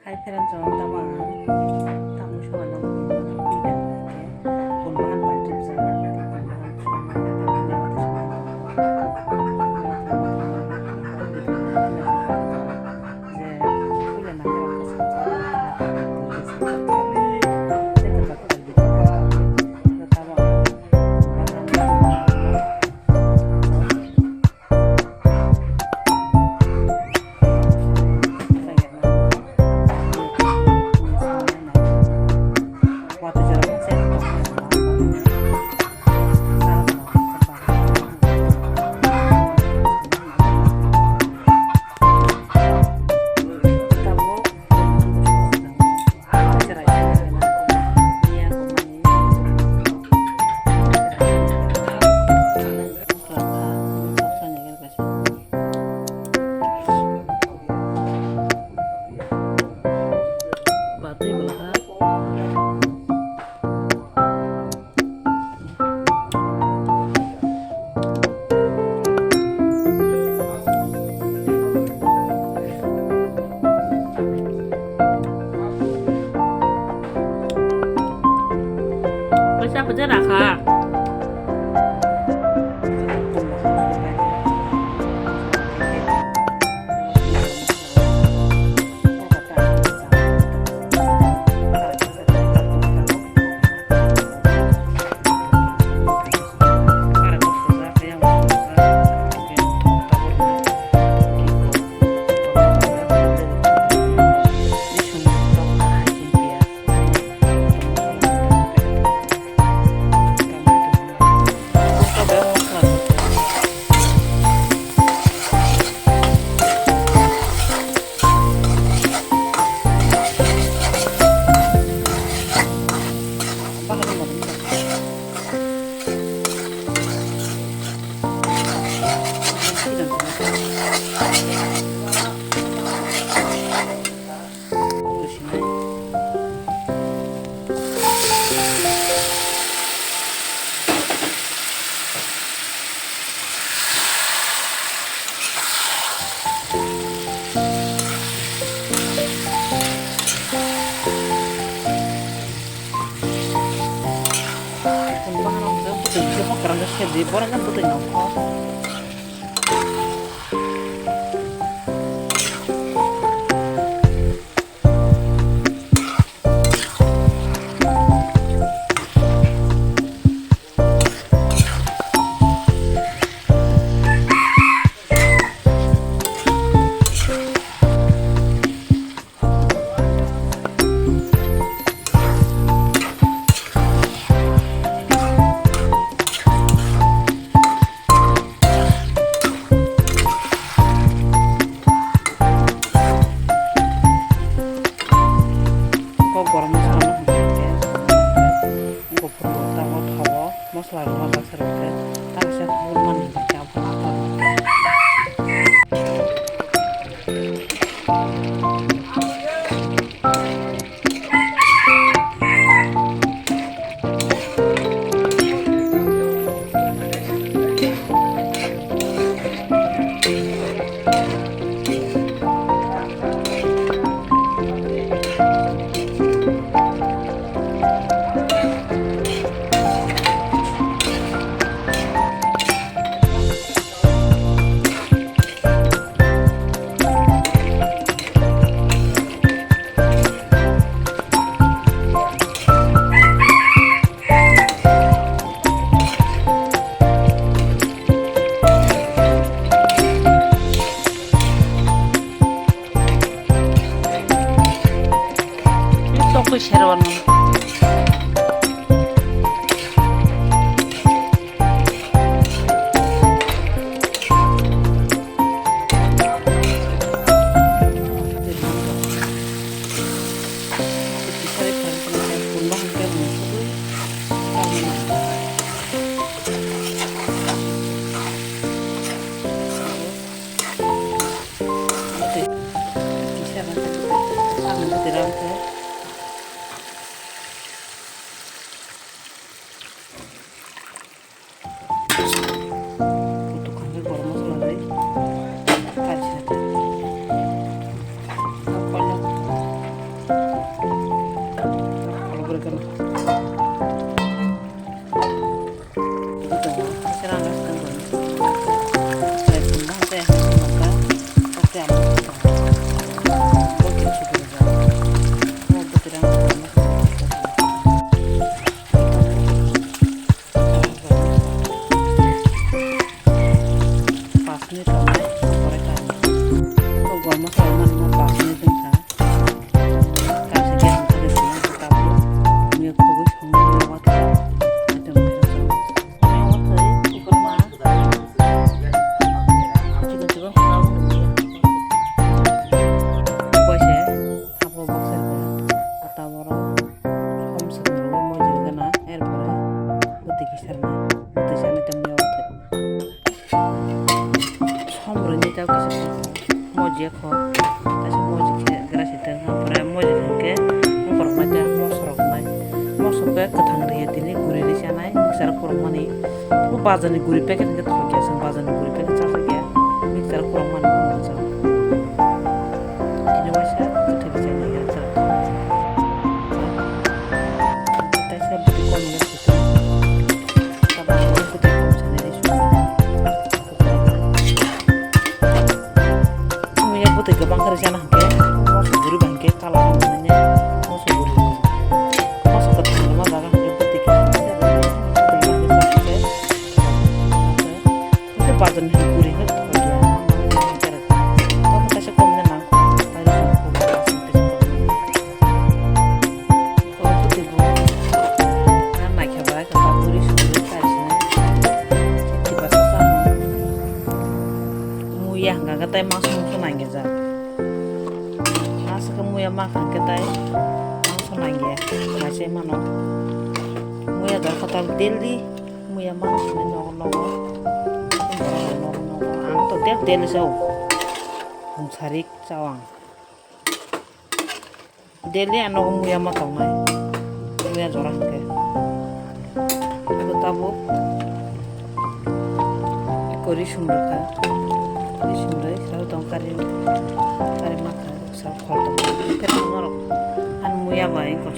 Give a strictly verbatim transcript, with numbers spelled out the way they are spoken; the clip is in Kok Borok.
Ai pherang chwng tamo ang tamo songwi nang kwi kha khe bun bahan pai tubujak. Kaisa bwsa rakha. Bwtwi, bwtwi, bwtwi, bwtwi, bwtwi, bwtwi, bwtwi, bwtwi, bwtwi, Kok gorom masala no hwnka hwnkhe, buphuru bo tabuk thago masala rwma baksa rwkhe, ta kisa hurmani hwnkhe abo. Tokoi serwano. Kutuk khe gorom masala bai kaisa. Kwthang ri tini guri ri chanai mixer khorokmani. Bo bazar ni guri packet hwnkhe thok ya, chwng bazar ni guri packet chajak ya. Mixer khorokmani bo manjak. Tini waisa kwthwi ri chanai ya chwng. Kaisa bwtwi kom ya sutwi. Tabuk bwtwi kom chanai ri sutwi. Muya bwtwi kwbang khe rijana hwnkhe, moso guri ba hwnkhe kala hwnwi manya, moso guri. Moso kwthang ma jaga hwnkhe bwtwi khe, bwtwi khe, hwnkhe bazar ni guri hwnkhe thok ya, tamo kaisa kom nang, tei. Naikhe bai kha ta guri suri kaisa. Tibasa samung. Muya hwnkha khe tai mangso mangso nangya jak. Aswk khe muya ma kha khe tai mangso nangya. Naisai mano. Muya jar kha ta daily. Muya ma kha nogo nogo. Nogo nogo. Ang to daily daily chao. Bung sarik chao ang. Daily ano muya ma tongnai. Muya jora hwnkhe. Abo tabuk. Eko risum rwkha. Risum rwi sabo tong kari. Kari makha. Sa khol tong. Khe tong norok. An muya bai kok